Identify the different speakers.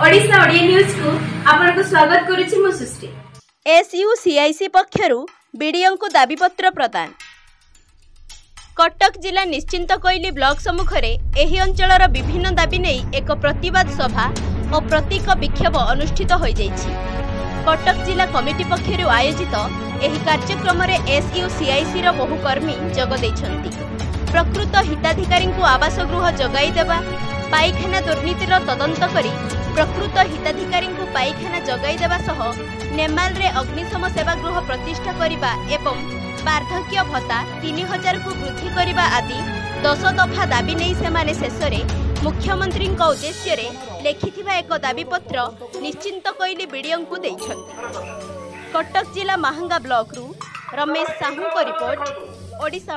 Speaker 1: ଓଡ଼ିଶା ଓଡ଼ିଆ ନ୍ୟୁଜକୁ ଆପଣଙ୍କୁ ସ୍ୱାଗତ କରୁଛି ମୁଁ ସୃଷ୍ଟି।
Speaker 2: ଏସ୍ୟୁସିଆଇସି ପକ୍ଷରୁ ବିଡିଓଙ୍କୁ ଦାବିପତ୍ର ପ୍ରଦାନ। କଟକ ଜିଲ୍ଲା ନିଶ୍ଚିନ୍ତକୋଇଲି ବ୍ଲକ ସମ୍ମୁଖରେ ଏହି ଅଞ୍ଚଳର ବିଭିନ୍ନ ଦାବି ନେଇ ଏକ ପ୍ରତିବାଦ ସଭା ଓ ପ୍ରତୀକ ବିକ୍ଷୋଭ ଅନୁଷ୍ଠିତ ହୋଇଯାଇଛି। କଟକ ଜିଲ୍ଲା କମିଟି ପକ୍ଷରୁ ଆୟୋଜିତ ଏହି କାର୍ଯ୍ୟକ୍ରମରେ ଏସ୍ୟୁସିଆଇସିର ବହୁ କର୍ମୀ ଯୋଗ ଦେଇଛନ୍ତି। ପ୍ରକୃତ ହିତାଧିକାରୀଙ୍କୁ ଆବାସ ଗୃହ ଯୋଗାଇ ଦେବା, ପାଇଖାନା ଦୁର୍ନୀତିର ତଦନ୍ତ କରି ପ୍ରକୃତ ହିତାଧିକାରୀଙ୍କୁ ପାଇଖାନା ଯୋଗାଇ ଦେବା ସହ ନେମାଲରେ ଅଗ୍ନିଶମ ସେବା ଗୃହ ପ୍ରତିଷ୍ଠା କରିବା ଏବଂ ବାର୍ଦ୍ଧକ୍ୟ ଭତ୍ତା 3000କୁ ବୃଦ୍ଧି କରିବା ଆଦି 10 ଦଫା ଦାବି ନେଇ ସେମାନେ ଶେଷରେ ମୁଖ୍ୟମନ୍ତ୍ରୀଙ୍କ ଉଦ୍ଦେଶ୍ୟରେ ଲେଖିଥିବା ଏକ ଦାବିପତ୍ର ନିଶ୍ଚିନ୍ତକୋଇଲି ବିଡିଓଙ୍କୁ ଦେଇଛନ୍ତି। କଟକ ଜିଲ୍ଲା ମାହାଙ୍ଗା ବ୍ଲକରୁ ରମେଶ ସାହୁଙ୍କ ରିପୋର୍ଟ, ଓଡ଼ିଶା।